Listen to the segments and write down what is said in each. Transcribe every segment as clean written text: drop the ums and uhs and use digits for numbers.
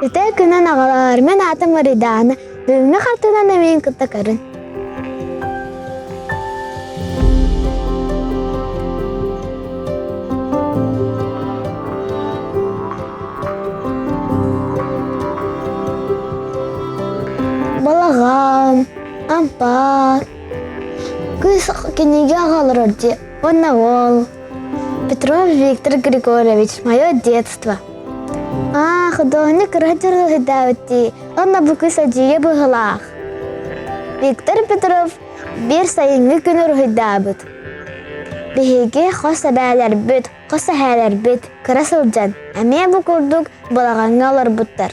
Үтэ күнэн аҕалар, мин аатым Аридаана, бүгүҥҥү хартыынан эмиин кытта көрүн. Балаҕан, ампаар, кыыс кинигэ аҕалар дии уонна уол. Петров Виктор Григорьевич, мое детство. Аа, художник кыра дьарыһыйдаабыт дии, уонна бу кыыс эдьиийэ быһыылаах. Виктор Петров биир сайыҥҥы күн уруһуйдаабыт. Биһиги хос эбээлэрбит, хос эһээлэрбит кыра сылдьан эмиэ бу курдук балаҕаҥҥа олорбуттар.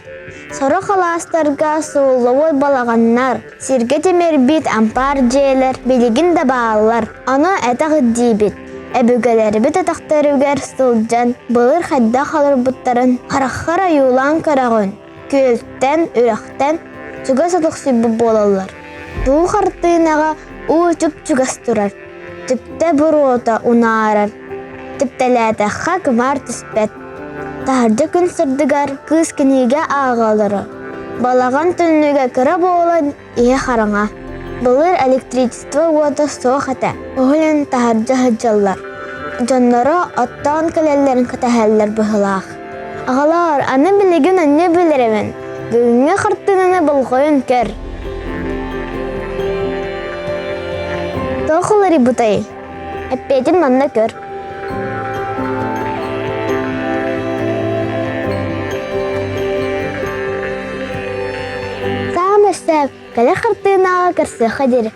Сорох алаастарга сууллубут балаҕаннар, сиргэ тимирбит ампаар дьиэлэр билигин да бааллар. Ону этэх диибит. Өбүгэлэрбит атахтарыгар сылдьан былыр хайдах олорбуттарын хараххар ойуулаан көрөҕүн. Күөлтэн, үрэхтэн чугас олохсуйбут буолаллар. Бу хартыынаҕа уу чуп-чугас турар, түптэ буруота унаарар, түптэлээтэххэ кымаар түспэт. Таһырдьа күн сырдыгар кыыс кинигэ ааҕа олорор. Балаҕан түннүгэ кыра буолан иһэ хараҥа. Былыр электричество уота суох этэ, уһуйан таһырдьа сылдьаллар. Дьонноро оттоон кэлэллэрин кэтэһэллэр быһыылаах. Аҕалоор, аны билигин анньа билэрэбин. Бүгүҥҥү хартыынаны болҕойон көр. Туох уларыйбытай? Эппиэтин манна көр. Саамай сөп, кэлэр хартыынаҕа көрсүөххэ диэри.